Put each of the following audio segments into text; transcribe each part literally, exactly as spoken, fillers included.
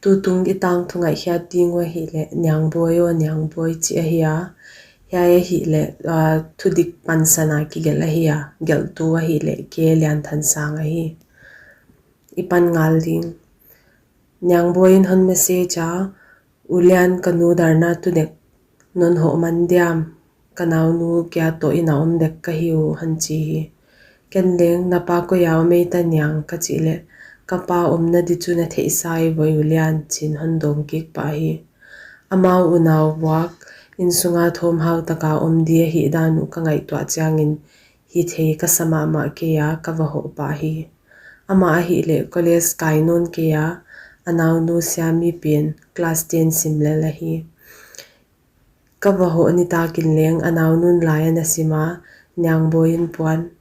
Tutung i tangthu ngaihkhiat ding uh ahihleh Niangbawi aw Niangbawi chih ahi a. Hiai ahihleh, ah, thudik pansan a kigelh ahi a. Gelhtu ahihleh K. Lianthansang ahi. I pan ngal ding. Niangbawi in hon message a, U Lian, ka nu Darna tu dek non hoh man diam, ka naunu kia toh inn a om dek ka hi uh, hon chi hi. Ken leng, na pa koi a om ei ta Niang, ka chih leh, ka pa omna di chu na theihsa ei voi U Lian, chi'n hon dawng kik pah hi. Amau unau buak, inn sunga thawmhau taka om di ahihdan uh ka ngaihtuah chiangin, hithei ka sa mahmah kei a, ka va hoh pah hi. Amah ahihleh college kai nawn kei a, a naunu Siami pen class ten sim lel ahi. Ka va hoh nitakin leng a naunu'n lai ana sim a, Niangbawi in puan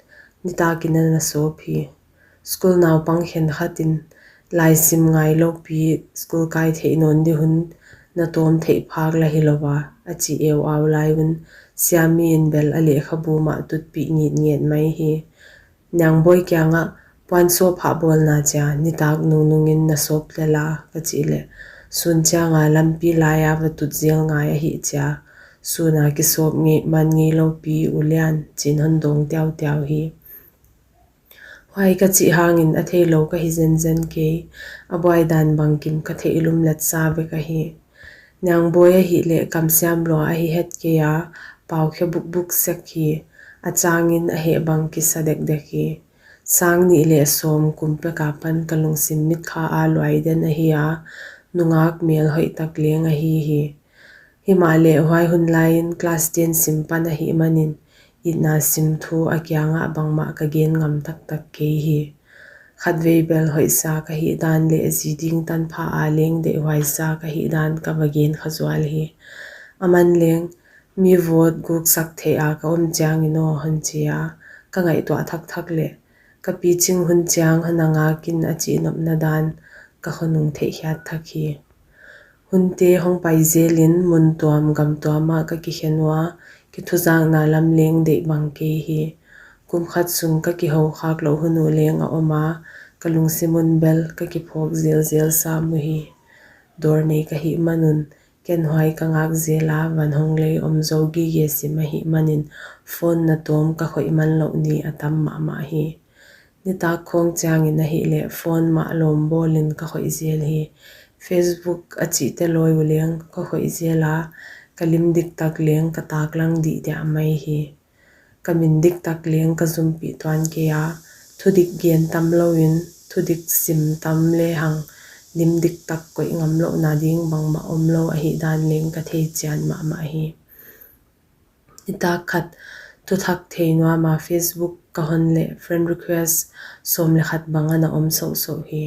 nitakin ana sawp hi. School naupang khenkhat in laisim ngailou pi school kai theih nawn di hun na tawm theih phak la hilou a, a chi eu au lai un Siami in bel a lehkhabu mah tutpih ngitnget mai hi. Niangbawi kiangah, puan sawp phah bawlna chia, nitak nungnungin na sawp lel a, ka chih leh, sun chianga lampi laia va tut zel ngai ahih chia, suna kisawp ngei man ngeilou pi U Lian, chi'n hon dawng tiautiau hi. Huai ka chih hangin a theilou ka hi zenzen kei, a buai dan bangkim ka theih lumlet sa vek ahi. Niangbawi ahihleh kamsiam lua ahi het kei a, paukhe bukbuk sek hi, a changin a heh bang kisa dekdek hi. Sang nih leh sawm kum pek apan ka lungsim mitkha a luai den ahi a, nungak mel hoih tak leng ahi hi. Himahleh huai hun laiin class ten sim pan ahih manin, itna sim thu a kiangah bangmah ka gen ngam taktak kei hi. Khatvei bel hoihsa ka hihdan leh zi ding tanpha a leng deihhuai sa ka hihdan ka va gen kha zual hi. Aman leng, mi vote guk sak theih a ka om chiangin aw hon chi a, ka ngaihtuah thakthak leh, ka piching hun chiang hon a ngakin a chihnopna dan ka khonung theihkhiat thak hi. Hunte hong pai zelin mun tuam gam tuam ah ka kikhen ua, kithuzakna lam leng deih bang kei hi. Kum khat sung ka kihou khak louh hun uh leng a om a, ka lungsim un bel ka kiphawk zelzel sam uhi. Dawr nei ka hih man un, ken huai ka ngak zel a, van hong lei om zou gige sim ahih manin, phone na tawm ka khoih man louh ni a tam mahmah hi. Nitak khawng chiangin ahihleh phone mah lawm bawlin ka khoih zel hi. Facebook a chihte lawi uh leng ka khoih zel a, ka lim diktak leng ka taklang dihdiah mai hi. Ka min diktak leng ka zumpih tuan kei a, thudik gen tam louin, thudik sim tam lehang, lim diktak koih ngam louhna ding bangmah omlou ahihdan leng ka thei chian mahmah hi. Nitak khat, thuthak thei nuam a Facebook ka hon leh friend request sawm leh khat bang ana om sohsoh hi.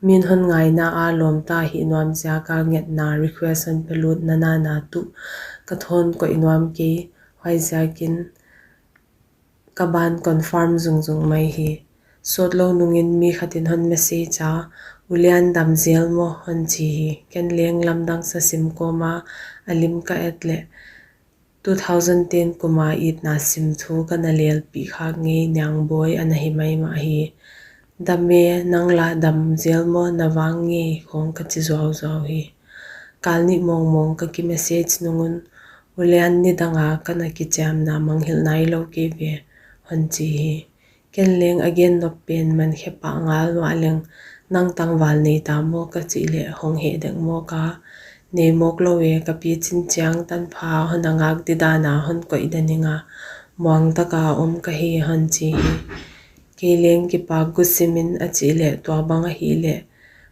Min hon ngaina a lawmta hih nuam ziaka ngetna request hon pe lut nana na tuh ka thawn koih nuam kei, huaiziakin ka ban confirm zungzung mai hi. Sawtlou nungin mi khatin hon message a, U Lian dam zel maw hon chi hi. Ken leng lamdang sa sim kawma a lim ka et leh, two thousand ten kuma itna sim thu ka na lelpih khak ngei Niangbawi ana hi maimah hi. Dam e, nang la dam zel maw, na vang ngei khawng ka chi zuauzuau hi. Kal nih mawngmawng ka ki message nung un, U Lian nidanga ka na kichiamna mangngilh nailou kei ve, hon chi hi. Ken leng a gen nop pen man khe pah ngal uah leng, nang tangval nei ta maw ka chih leh hong heh dek mawk a, nei mawk lou e, ka pichin chiang tanpha hon a ngak didana hon koih den ing a, muang taka om ka hi hon chi hi. Kei leng kipak gusimin a chih leh tua bang ahihleh,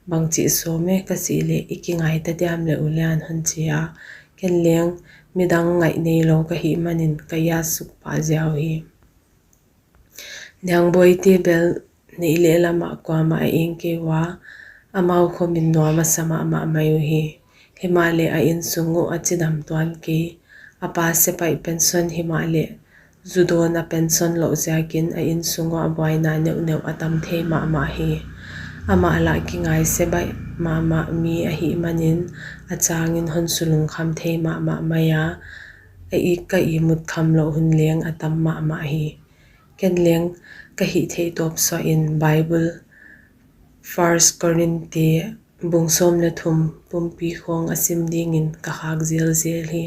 bangchih sawm e ka chih leh i kingai ta diam leh U Lian hon chi a, ken leng midang ngaih neilou ka hih manin ka iat suk pah ziau hi. Niangbawite bel neih leh lamah kuamah a eng kei ua, amau khomin nuam a sa mahmah mai uhi. Himahleh a innsung uh a chidam tuan kei. A pa sepaih pension himahleh, zu dawn a pension louh ziakin a innsung uh a buaina neuhneuh a tam thei mahmah hi. Amah lah kingai sebaih mahmah mi ahih manin a changin hon sulungkham thei mahmah mai a, a ik ka ihmut khamlouh hun leng a tam mahmah hi. Ken leng ka hihtheih tawp suahin Bible First Korinthte bung sawm leh thum pumpi khawng a sim dingin ka khak zelzel hi.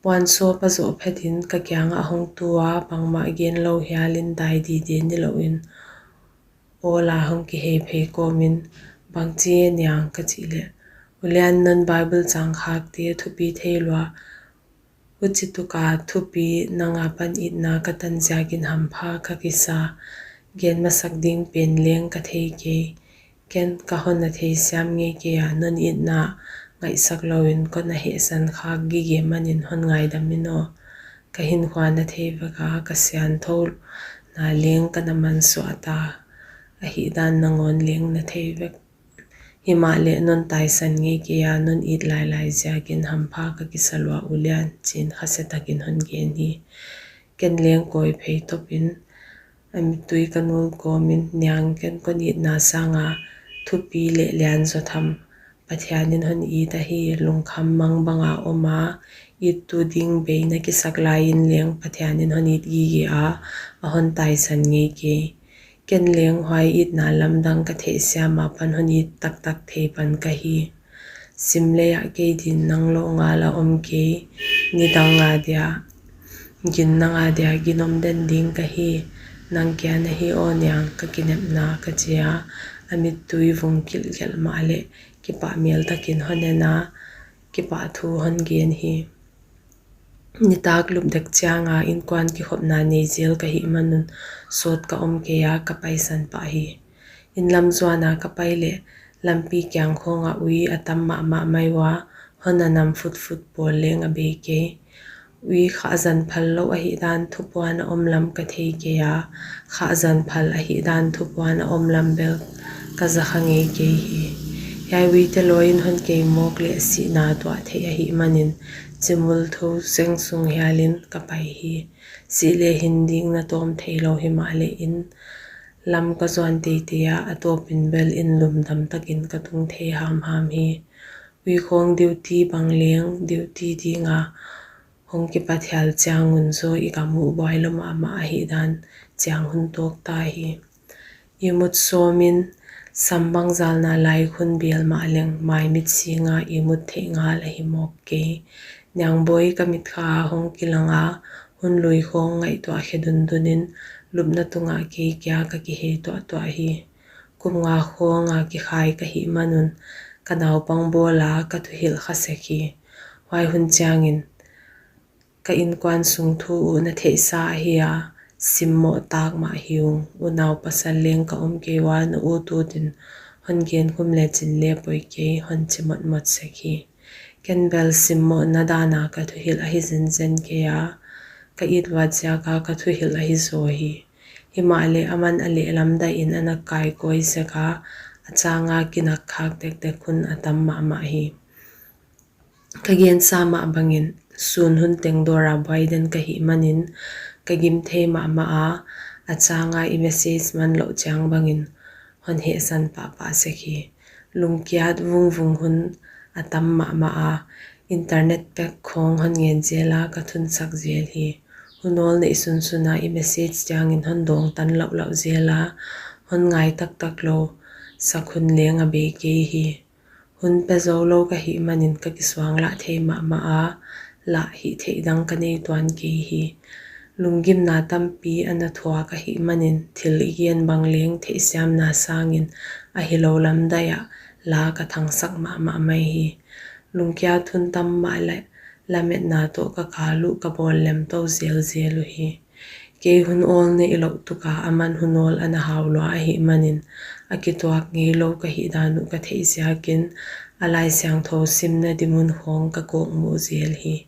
Puan sawp a zoh phetin ka kiangah hong tu a, bangmah gen lou hialin dai dide nilouin, awl a hong kihei phei kawmin, "Bangchi e niang?" ka chih leh, "U Lian, non Bible chang khakte thupi thei lua, huchituka thupi nang apan itna ka tan ziakin hampha ka kisa. Gen masak ding pen leng ka thei kei. Ken ka hon na theisiam ngei kei a, non itna ngaihsak louin kon na hehsan khak gige manin hon ngaidam in aw. Ka hinkhua na thei vek a, ka siangthouna leng ka na mansuah ta ahihdan nangawn leng na thei vek. Himahleh non taisan ngei kei a, non it lailai ziakin hampha ka kisa lua, U Lian," chiin khase takin hon gen hi. Ken leng kawi phei topin a mittui ka nul kawmin, "Niang, ken kon itna sanga thupi leh lian zaw tham Pathianin hon it ahi. Lungkham mang banga om a, ittu ding bei na kisak laiin leng Pathianin hon it gige a, a hon taisan ngei kei. Ken leng huai itna lamdang ka theihsiam apan hon it taktak thei pan ka hi. Sim lei ah kei din nang lou ngal a om kei. Nidang a dia gin, nang a dia ginom den ding ka hi. Nang kia na hi aw niang, ka kinepna," ka chi a, a mittui vung kilhkhelh mahleh kipahmel takin hon en a, kipahthu hon gen hi. Nitak lup dek chianga inkuan kikhopna nei zel ka hih manun sawt ka om kei a, ka paisan pah hi. Inn lam zuana ka pai leh lampi kiang khawngah ui a tam mahmah mai ua, hon a nam futfut pawl leng a bei kei. Ui khahzan phal lou ahihdan thupuan a om lam ka thei kei a, khahzan phal ahihdan thupuan a om lam bel ka za kha ngei kei hi. Hiai uite lawiin hon kei mawk leh sihna tuah theih ahih manin, chimul thu seng sung hialin ka pai hi. Sih leh hin ding na tawm theilou himahleh inn lam ka zuan teitei a, a tawpin bel inn lum dam takin ka tung thei hamham hi. Ui khawng duty bang leng duty dinga hong kipathial chiang un zaw i gam uh buai lou mahmah ahihdan chiang hun tuak ta hi. Ihmut sawmin, sam bang zalna lai khun bial mah leng, maimit singa ihmut theih ngal ahi mawk kei. Niangbawi ka mitkha hong kilang a, hun lui khawng ngaihtuah khe dundunin, lupna tungah kei kia ka kihei tuahtuah hi. Kum nga khawng a kikhai ka hih manun, ka naupang bawl a ka thuhilh kha sek hi. Huai hun chiangin, ka inkuan sung thu uh na theihsa ahi a, simmoh tak mah hi ung. Unau pasal leng ka om kei ua, na ut utin hon gen khum lechin leng poi kei, hon chi motmot sek hi. Ken bel simmohna dana ka thuhilh ahi zenzen kei a, ka it luat ziaka ka thuhilh ahi zaw hi. Himahleh aman a lehlam dahin a na kaikawi sek a, a changa kinak khak dekdek hun a tam mahmah hi. Ka gensa mah bangin, sun hun teng dawra buai den ka hih manin, ka gim thei mahmah a, a changa i message man louh chiang bangin hon hehsan pahpah sek hi. Lungkiat vungvung hun a tam mahmah a, internet pack khawng hon ngen zel a ka thunsak zel hi. Hun awl neih sunsuna i message chiangin hon dawng tan lauhlauh zel a, hon ngai taktak lou sak hun leng a bei kei hi. Hun pe zou lou ka hih manin ka kisuang lah thei mahmah a, lah hihtheih dang ka nei tuan kei hi. Lunggimna tampi a na thuak ka hih manin thil i gen bang leng theihsiamna sangin a hilou lam daiha lah ka thangsak mahmah mai hi. Lungkiat hun tam mahleh lametna toh ka kal uh ka bawl lem tou zelzel uhi. Kei hun awl neih louh tuka aman hun awl a na hau lua ahih manin, a kituak ngei lou ka hihdan uh ka theih ziakin, a Laisiangthou simna dimun khawng ka kawkmuh zel hi.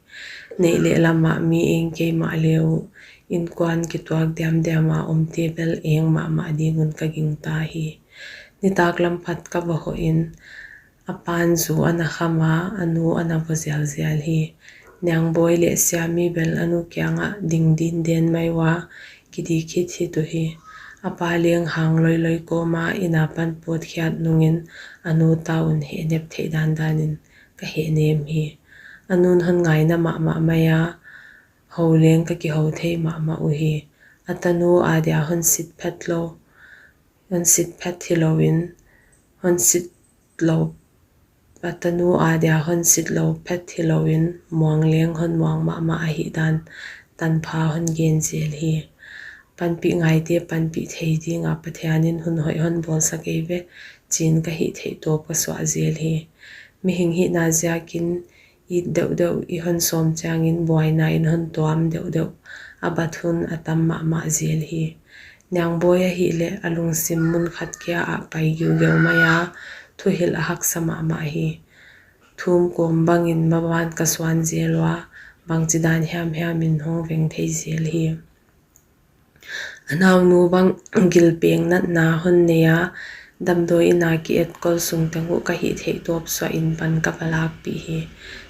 Neih leh lamah mi eng kei mahle uh, inkuan kituak diamdiam a omte bel eng mahmah dingun ka gingta hi. Nitak lam phat ka va hoh in, a pan zu a na kham a, a nu a na va zialzial hi. Niangbawi leh Siami bel a nu kiangah ding dindin mai ua, kidik khit hi tu hi. A pa leng hang loiloi kawma inn apan puatkhiat nungin a nu ta un hehnep theih dandanin ka hehnem hi. A nun hon ngaina mahmah mai a, hou leng ka kihou thei mahmah uhi. A tanu adia hon sit phet lou, hon sit phet hilouin, hon sit lou, a tanu adia hon sit lou phet hilou in muang leng hon muang mahmah ahihdan tanpha hon gen zel hi. Panpih ngaite panpih thei dinga Pathianin hun hoih hon bawlsak ei ve, chiin ka hihtheih tawp ka suah zel hi. Mihing hihna ziakin it deuhdeuh i hon sawm chiangin buaina in hon tuam deuhdeuh, a bat hun a tam mahmah zel hi. Niangbawi ahihleh a lungsim mun khat kia ah pai giugeu mai a, thuhilh a haksa mahmah hi. Thum kawm bangin maban ka suan zel ua, bangchidan hiamhiam in hong veng thei zel hi. A naunu bang gilpeng natna hon nei a, damdawi ina ki etkol sung teng uh ka hihtheih tawp suahin pan ka va lakpih hi.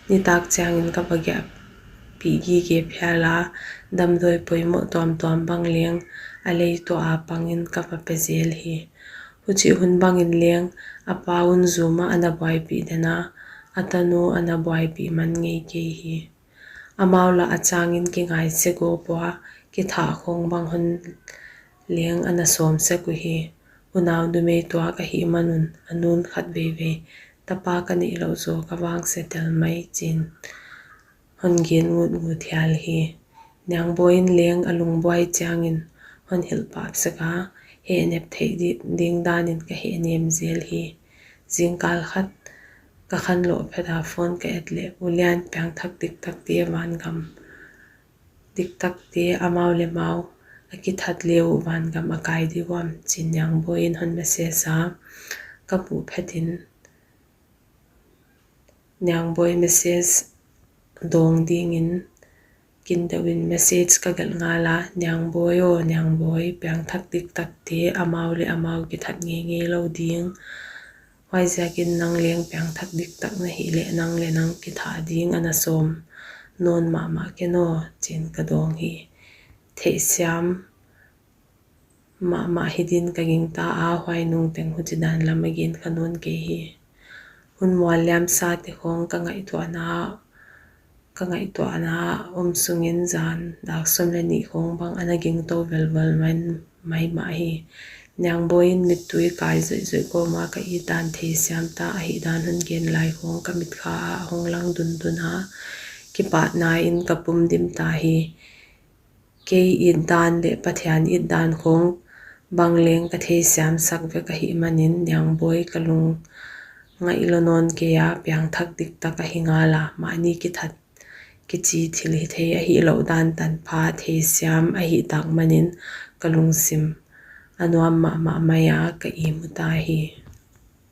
Nitak chiangin ka va giahpih gige phial a, damdawi poimoh tuamtuam bang leng a lei tuah a pangin ka va pe zel hi. Huchih hun bangin leng a pa un zum ah ana buaipih den a, a tanu ana buaipih man ngei kei hi. Amau lah a changin kingaise gawp ua, kithah khawng bang hon leng ana sawm sek uhi. Unau numei tuak ahih man un a nun khat veivei, tapa ka neih louh zaw ka vangse tel mai, chiin hon gen ngutngut hial hi. Niangbawi in leng a lungbuai chiangin hon hilh pap sek a, hehnep theih di-, ding danin ka hehnem zel hi. Zingkal khat ka khanlawh phet a phone ka et leh, "Ulian, piangthak diktakte vangam, diktakte amau leh amau a kithat le uh vangam a kai di uam?" chiin Niangbawi in hon message a, ka muh phetin Niangbawi message dawng dingin kin deuhin message ka gelh ngal a, "Niangbawi aw, Niangbawi, piangthak diktakte amau leh amau kithat ngeingei lou ding. Huaiziakin nang leng piangthak diktak na hih leh nang leh nang kithah ding ana sawm nawn mahmah ken aw," chiin ka dawng hi. Theihsiam mahmah hi din ka gingta a, huai nung teng huchidan lam a gen kha nawn kei hi. Hun mual liamsate khawng ka ngaihtuahna, ka ngaihtuahna om sungin zan dak sawm leh nih khawng bang ana gingtou velvel mai, mai mah hi. Niangbawi in mittui kai zoihzoih kawma ka itdan theisiam ta ahihdan hon gen lai khawng ka mitkha ah hong lang dundun a, kipahna in ka pum dim ta hi. Kei itdan leh Pathian itdan khawng bang leng ka theisiam sak vek ahih manin Niangbawi ka lungngaih lou nawn kei a, piangthak diktak ahi ngal a, mahni kithat kichi thil hithei ahihlouh dan tanpha theisiam ahih tak manin ka lungsim a nuam mahmah mai a, ka ihmu ta hi.